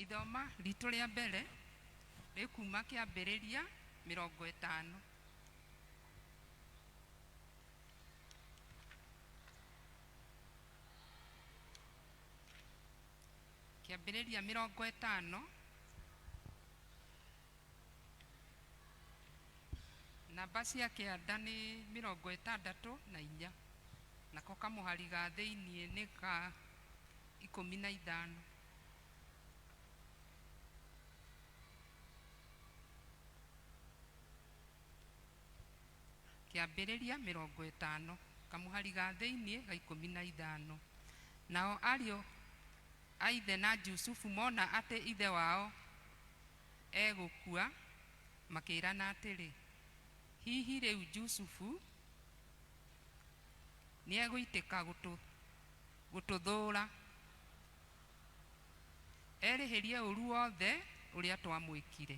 Ithoma ritũ rĩa mbere rĩkuma Kĩambĩrĩria 50. Kĩambĩrĩria 50, namba cia kĩanda nĩ 64, nako kamũhari ga thĩiniĩ nĩ ka 15. Kĩambĩrĩria 50, kamũhari ga thĩiniĩ ga 15. Nao ariũ a ithe na Jusufu mona atĩ ithe wao egũkua, makĩĩrana atĩrĩ, Hihi rĩu Jusufu nĩegũitĩka gũtũthũũra, erĩhĩrie ũũru wothe ũrĩa twamwĩkire.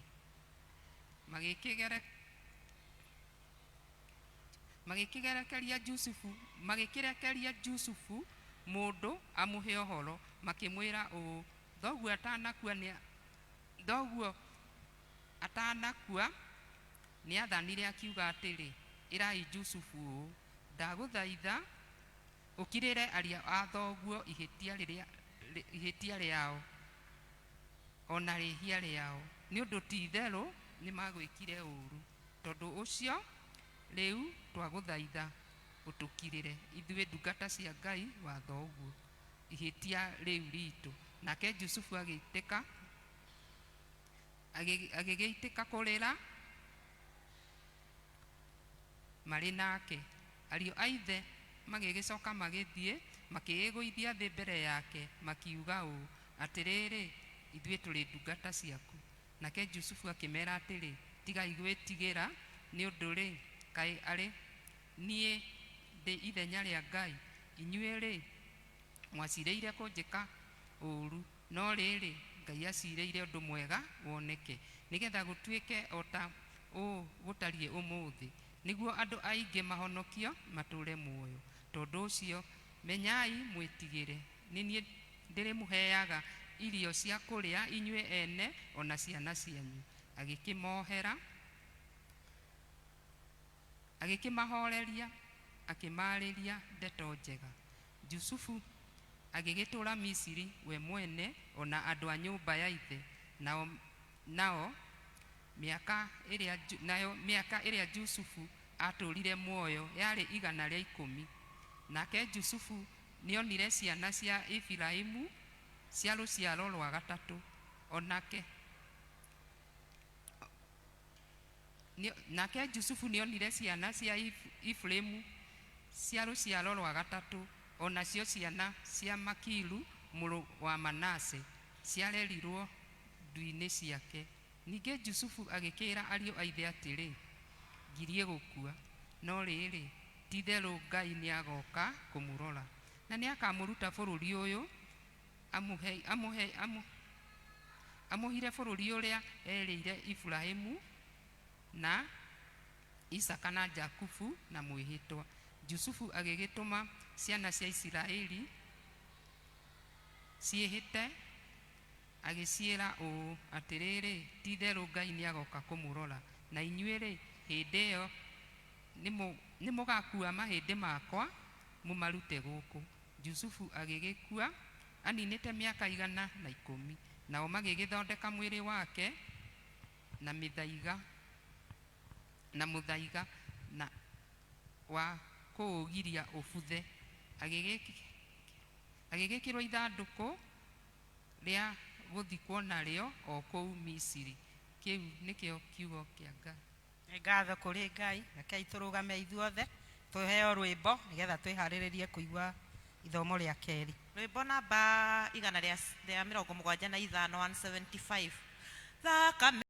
Magĩkĩrekeria Jusufu, magĩkĩrekeria Jusufu mũndũ amũhe ũhoro, makĩmwĩra ũũ, Thoguo atanakua nĩ thoguo atanakua nĩaathanire akiuga atĩrĩ, 'Ĩrai Jusufu ũũ, Ndagũthaitha ũkirĩre ariũ a thoguo ihĩtia rĩrĩa ihĩtia rĩao o na rĩhia rĩao, nĩ ũndũ ti-itherũ nĩmagwĩkire ũũru. Tondũ ũcio rĩu twagũthaitha ũtũkirĩre, ithuĩ ndungata cia Ngai wa thoguo, ihĩtia rĩu riitũ. Nake Jusufu agĩitĩka, agĩgĩitĩka kũrĩra marĩ nake. Ariũ a ithe magĩgĩcoka magĩthiĩ, makĩĩgũithia thĩ mbere yake, makiuga ũũ, Atĩrĩrĩ, ithuĩ tũrĩ ndungata ciaku. Nake Jusufu akĩmera atĩrĩ, Tigai gwĩtigĩra, nĩ ũndũ-rĩ, kaĩ arĩ niĩ ndĩ ithenya rĩa Ngai? Inyuĩ-rĩ, mwacirĩire kũnjĩka ũũru, no rĩrĩ, Ngai acirĩire ũndũ mwega woneke, nĩ getha gũtuĩke o ta ũũ gũtariĩ ũmũthĩ, nĩguo andũ aingĩ mahonokio matũũre muoyo. Tondũ ũcio, menyai mwĩtigĩre, nĩ niĩ ndĩrĩmũheaga irio cia kũrĩa inyuĩ ene o na ciana cianyu. Agĩkĩmohera, agĩkĩmahoreria, akĩmaarĩria ndeto njega. Jusufu agĩgĩtũũra Misiri we mwene o na andũ a nyũmba ya ithe, nao, nao mĩaka ĩrĩa, nayo mĩaka ĩrĩa Jusufu aatũũrire muoyo yarĩ 110. Nake Jusufu nĩonire ciana cia Efiraimu cia rũciaro rwa gatatũ. O nake, nake Jusufu nĩonire ciana cia Efiraimu cia rũciaro rwa gatatũ, o nacio ciana cia Makiru mũrũ wa Manase ciarerirũo ndu-inĩ ciake. Ningĩ Jusufu agĩkĩĩra ariũ a ithe atĩrĩ, Ngirie gũkua, no rĩrĩ, ti-itherũ Ngai nĩagoka kũmũrora, na nĩakamũruta bũrũri ũyũ, amũhe, amũhe, amũhire bũrũri ũrĩa erĩire Iburahimu na Isaaka na Jakubu na mwĩhĩtwa. Jusufu agĩgĩtũma ciana cia Isiraeli ciĩhĩte Agĩciĩra ũũ, Atĩrĩrĩ, ti-itherũ Ngai nĩagoka kũmũrora, na inyuĩ-rĩ, hĩndĩ ĩo nĩmũgakuua mahĩndĩ makwa mũmarute gũkũ. Jusufu agĩgĩkua aninĩte mĩaka 110, nao magĩgĩthondeka mwĩrĩ wake na mĩthaiga, na mũthaiga na wa kũũgiria ũbuthe, agĩgĩkĩrũo ithandũkũ rĩa gũthikwo narĩo o kũu Misiri. Kĩu nĩkĩo kiugo kĩa Ngai. Nĩ ngatho kũrĩ Ngai. Rekei tũrũgame ithuothe tũheo rwĩmbo nĩgetha twĩharĩrĩrie kũigua ithomo rĩa kerĩ. Rwĩmbo namba 175, 175. Thakame.